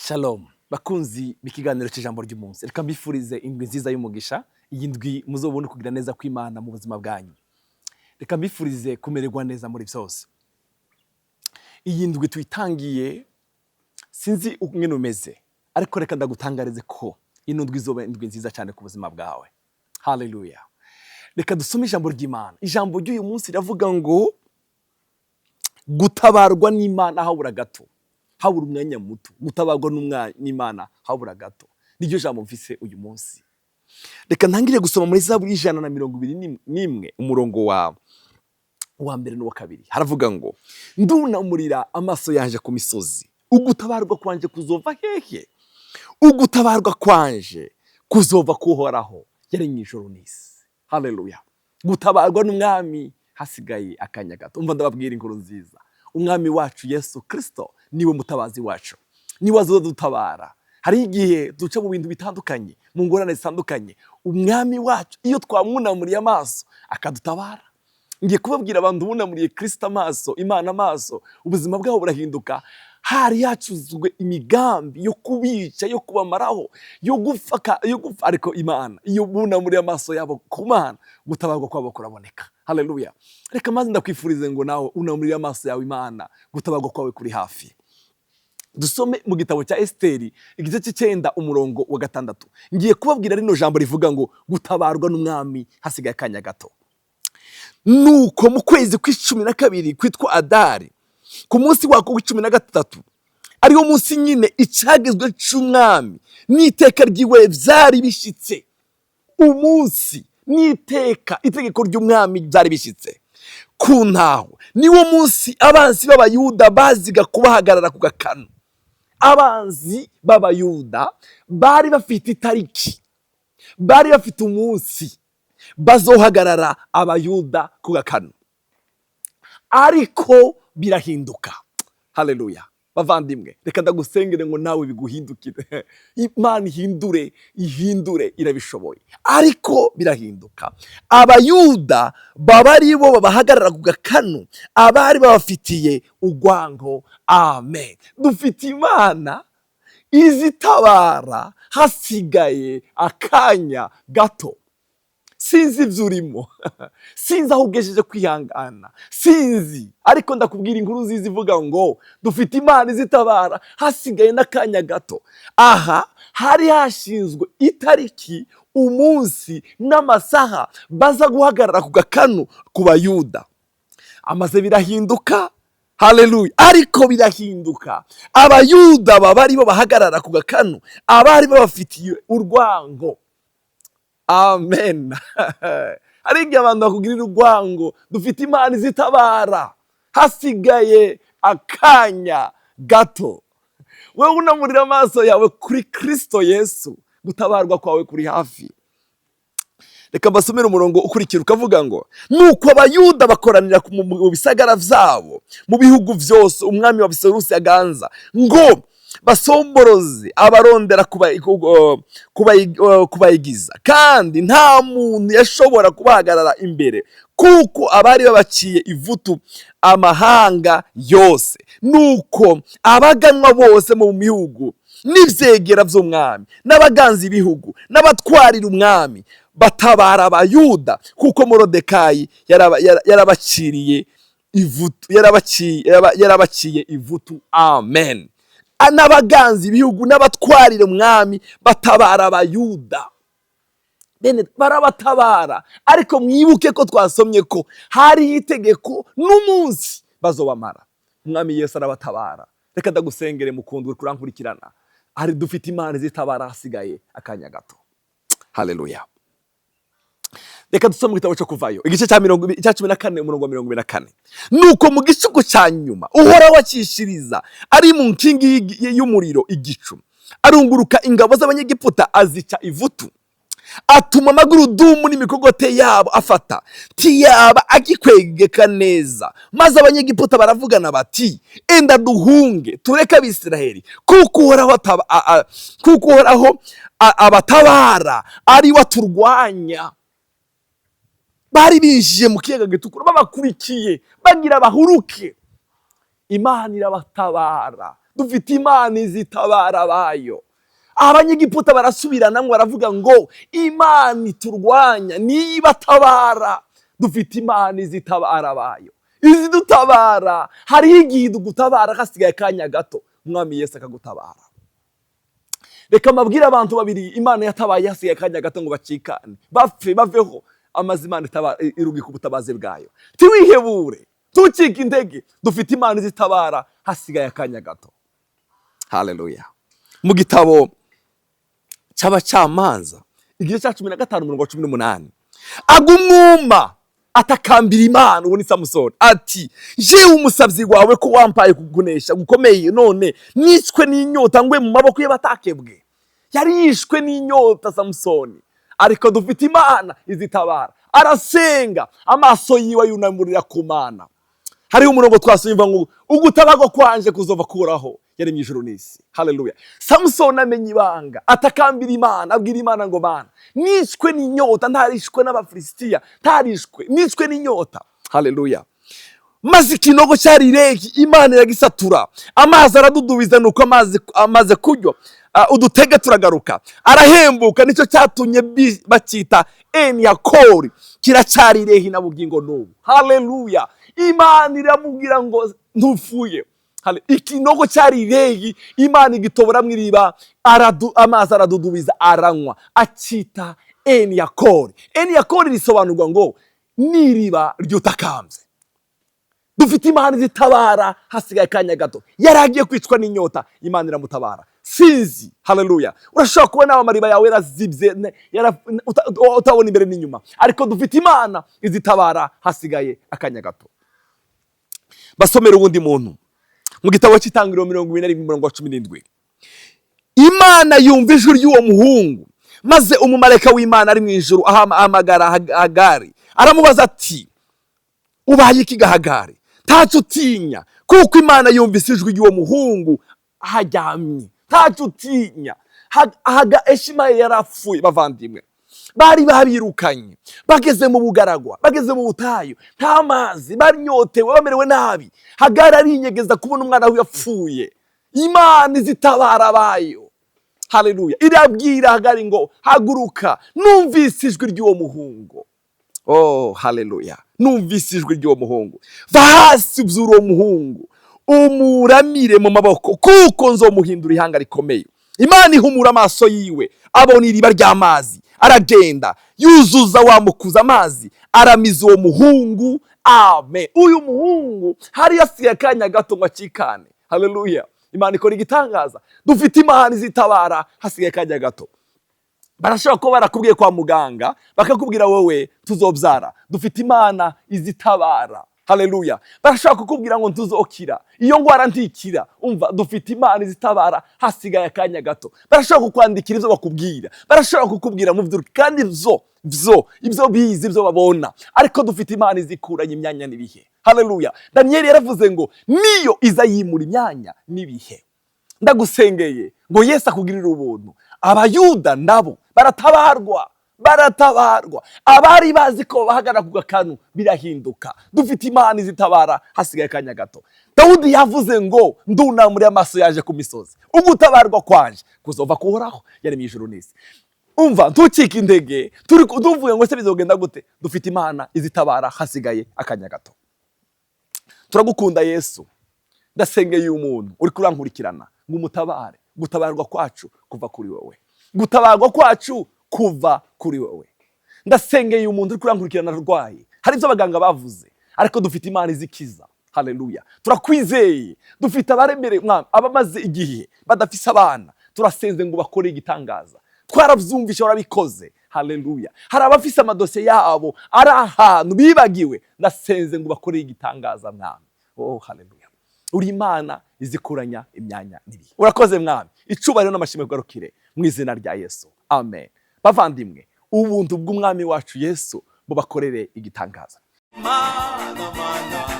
Shalom bakunzi b'ikiganiro cy'ijambo ry'umunsi, reka mbifurize indwi nziza y'umugisha. Iyi ndwi muzobone kugira neza kw'Imana mu buzima bwanyu. Reka mbifurize kumererwa neza muri byose. Iyi ndwi tuyitangiye, sinzi ingene umeze, ariko reka ndagutangarize ko ino ndwi izoba indwi nziza cyane ku buzima bwawe. Haleluya! Reka dusome ijambo ry'Imana. Ijambo ry'uyu munsi riravuga ngo gutabarwa n'Imana habura gato, habura umwanya muto. Gutabarwa n'Imana habura gato, niryo jambo mfise uyu munsi. Reka ntangire gusoma muri Zaburi 121, umurongo wa mbere n'uwa kabiri. Haravuga ngo: "Ndunamurira amaso yanje ku misozi, ugutabarwa kwanje kuzova hehe? Ugutabarwa kwanje kuzova kuhoraho yaremye ijuru n'isi." Haleluya! Gutabarwa n'Umwami hasigaye akanya gato. Umva, ndababwira inkuru nziza: Umwami wacu Yesu Kirisito niwe mutabazi wacu, niwe azodutabara. Hari igihe duca mu bintu bitandukanye, mu ngorane zitandukanye. Umwami wacu iyo twamwunamuriye amaso akadutabara. Ngiye kubabwira, abantu bunamuriye Kirisito amaso, Imana amaso, ubuzima bwabo burahinduka. Hari hacuzwe imigambi yo kubica, yo kubamaraho, yo gupfa, ariko Imana, iyo bunamuriye amaso yabo ku Mana, gutabarwa kwabo kuraboneka. Haleluya! Reka maze ndakwifurize ngo nawe unamurire amaso yawe Imana, gutabarwa kwawe kuri hafi. Dusome mu gitabo cya Esiteri, igice cy'icenda, umurongo wa gatandatu. Ngiye kubabwira rino jambo rivuga ngo gutabarwa n'Umwami hasigaye akanya gato. "Nuko mu kwezi kw'12 kwitwa Adari, ku munsi wako w'13, ariwo munsi nyine icagezwe c'umwami n'iteka ryiwe vyari bishitse." Umunsi n'iteka, itegeko ry'umwami byari bishyitse ku ntaho. Niwo munsi abanzi b'Abayuda baziga kubahagarara ku gakanu. Abanzi b'Abayuda bari bafite itariki, bari bafite umunsi bazohagarara Abayuda ku gakanu, ariko birahinduka. Haleluya! Bavandimwe, reka ndagusengere ngo nawe biguhindukire. Imana ihindure, ihindure, irabishoboye. Ariko birahinduka, Abayuda baba ari bo babahagarara ku gakanu, abari babafitiye urwango. Amen. Dufite Imana izitabara hasigaye akanya gato. Sinzi ibyo urimo, sinzi aho ugejeje kwihangana, sinzi, ariko ndakubwira inkuru nziza ivuga ngo dufite Imana izitabara hasigaye n'akanya gato. Aha hari hashinzwe itariki, umunsi n'amasaha baza guhagarara ku gakanu ku Bayuda, amaze birahinduka. Haleluya! Ariko birahinduka, Abayuda baba aribo bahagarara ku gakanu abari babafitiye urwango. Amen. Hari igihe abantu bakugirira urwango. Dufite Imana izitabara hasigaye akanya gato. Wowe unamurira amaso yawe kuri Kirisito Yesu, gutabarwa kwawe kuri hafi. Reka mbasomere umurongo ukurikira, ukavuga ngo: "Nuko Abayuda bakoranira mu bisagara vyabo, mu bihugu vyose umwami wa Biserusi aganza, ngo basomboroze abarondera kubayigiza, kandi nta muntu yashobora kubahagarara imbere, kuko abari babaciye ivutu amahanga yose. Nuko abaganwa bose mu bihugu n'ivyegera vy'umwami n'abaganza ibihugu n'abatwarira umwami batabara Abayuda, kuko Morodekayi yarabaciriye ivutu, yarabaciye ivutu." Amen. N'abaganza ibihugu n'abatwarira umwami batabara Abayuda. Bene barabatabara, ariko mwibuke ko twasomye ko hariho itegeko n'umunsi bazobamara. Umwami Yesu arabatabara. Reka ndagusengere, mukundwa uri kurankurikirana, hari dufite Imana izitabara hasigaye akanya gato. Haleluya! Reka dusome mu gitabo cyo Kuvayo, igice cya 20, cya 14, umurongo wa 24. "Nuko mu gicuku cya nyuma Uhoraho akishiriza ari mu nkingi y'umuriro igicu, arunguruka ingabo z'Abanyegiputa, azica ivutu, atuma amagurudumu n'imikogote yabo afata, ntiyaba agikwegeka neza. Maze Abanyegiputa baravugana bati: 'Enda duhunge tureke Abisiraheli, kuko Uhoraho abatabara ari we aturwanya.'" Bari binjiye mu Kiyaga Gitukura babakurikiye, bagira bahuruke. Imana irabatabara. Dufite Imana izitabara abayo. Abanyegiputa barasubiranamwo, baravuga ngo Imana iturwanya niba tabara. Dufite Imana izitabara abayo, izidutabara. Hariho igihe dugutabara hasigaye akanya gato, Umwami Yesu akagutabara. Reka mbabwire abantu babiri Imana yatabaye hasigaye akanya gato ngo bacikane, bapfe, baveho. Amaze Imana irugika ubutabazi bwayo. Tiwihebure, tucike intege, dufite Imana izitabara hasigaye akanya gato. Haleluya. Mu gitabo cy'Abacamanza, igice cya 15, umurongo wa 18, agumwuma atakambira Imana. Ubu ni Samusoni. Ati: "Jewe umusabyi wawe, ko wampaye kugunesha gukomeye, none nicwe n'inyota, ngwe mu maboko y'abatakebwe?" Yari yishwe n'inyota Samusoni, ariko dufite Imana izitabara. Arasenga, amaso yiwe yunamurira ku Mana. Hariho umurongo twasomye ngo ugutabarwa kwanje kuzova kuraho yaremye ijuru n'isi. Haleluya. Samusoni amenya ibanga, atakambira Imana, abwira Imana ngo: "Mana, nicwe n'inyota, ntarishwe n'Abafilisitiya, ntarishwe, nicwe n'inyota." Haleluya. Maze ikinogo cyari Rehi, Imana iragisatura, amazi aradudubiza. Nuko amazi amaze kunywa, udutege turagaruka, arahembuka. Nicyo cyatumye bacyita Eniyakori, kiracyari Rehi na bugingo n'ubu. Haleluya. Imana iramubwira ngo ntupfuye. Ikinogo cyari Rehi, Imana igitoboramwo iriba, amazi aradudubiza, aranywa, akita Eniyakori. Eniyakori risobanurwa ngo n'iriba ryutakambye. Dufite Imana izitabara hasigaye akanya gato. Yari agiye kwicwa n'inyota, Imana iramutabara. Sinzi, haleluya, urashobora kubona amariba yawe yarazibye, utabona imbere n'inyuma, ariko dufite Imana izitabara hasigaye akanya gato. Basomera uwundi muntu mu gitabo cy'Itangiriro 21, umurongo wa 17. Imana yumva ijwi ry'uwo muhungu, maze umumarayika w'Imana ari mu ijuru ahamagara Hagari, aramubaza ati: "Ubaye iki, Hagari? Ntacyo utinya, kuko Imana yumvise ijwi ry'uwo muhungu aharyamye. Ntacyo utinya." Eshimayeli yarapfuye, bavandimwe. Bari babirukanye, bageze mu bugaragwa, bageze mu butayu, nta mazi, banyotewe, bamerewe nabi. Hagari arinyegeza kubona umwana we yapfuye. Imana izitabara abayo. Haleluya. Irabwira Hagari ngo: "Haguruka, numvise ijwi ry'uwo muhungu." Oh, haleluya. "Numvise ijwi ry'uwo muhungu. Va hasi, ubyura uwo muhungu, umuramire mu maboko, kuko nzomuhindura ihanga rikomeye." Imana ihumura amaso yiwe, abona iriba ry'amazi, aragenda yuzuza wa mukuza amazi, aramiza uwo muhungu. Amen. Uyu muhungu hari hasigaye akanya gato ngo acikane. Haleluya. Imana ikora igitangaza. Dufite Imana izitabara hasigaye akanya gato. Barashobora kuba barakubwiye kwa muganga, bakakubwira wowe tuzobyara. Dufite Imana izitabara. Haleluya. Barashobora kukubwira ngo ntuzokira, iyo ndwara ntikira. Umva, dufite Imana izitabara hasigaye akanya gato. Barashobora kukwandikira ibyo bakubwira, barashobora kukubwira mu by'ukuri, kandi byo ibyo bizi, ibyo babona, ariko dufite Imana izikuranye imyanya n'ibihe. Haleluya. Daniyeli yaravuze ngo niyo iza yimura imyanya n'ibihe. Ndagusengeye ngo Yesu akugirire ubuntu. Abayuda nabo baratabarwa, baratabarwa. Abari bazi ko bahagarara ku gakanu, birahinduka. Dufite Imana izitabara hasigaye akanya gato. Dawudi yavuze ngo: "Ndunamure amaso yaje ku misozi, ugutabarwa kwanje kuzova kuhoraho yaremye ijuru n'isi." Umva, ntucike intege. Turi tuvuye ngo se bizogenda gute? Dufite Imana izitabara hasigaye akanya gato. Turagukunda Yesu. Ndasengeye uyu muntu uri kurankurikirana ngo umutabare. Gutabarwa kwacu kuva kuri wowe, gutabarwa kwacu kuva kuri wowe. Ndasengeye uyu muntu uri kurankurikirana arwaye, hari ibyo abaganga bavuze, ariko dufite Imana izikiza. Haleluya. Turakwizeye. Dufite abaremereye, Mwami, abamaze igihe badafise abana, turasenze ngo bakore igitangaza. Twarabyumvishe, warabikoze. Haleluya. Hari abafise amadosiye yabo ari ahantu bibagiwe, ndasenze ngo bakore igitangaza, Mwami. Oh, haleluya. Uri Imana izikuranya imyanya n'ibihe. Urakoze, Mwami. Icubahiro n'amashimwe kugarukire mu izina rya Yesu, amen. Bavandimwe, ubuntu bw'Umwami wacu Yesu bubakorere igitangaza. Mana, Mana.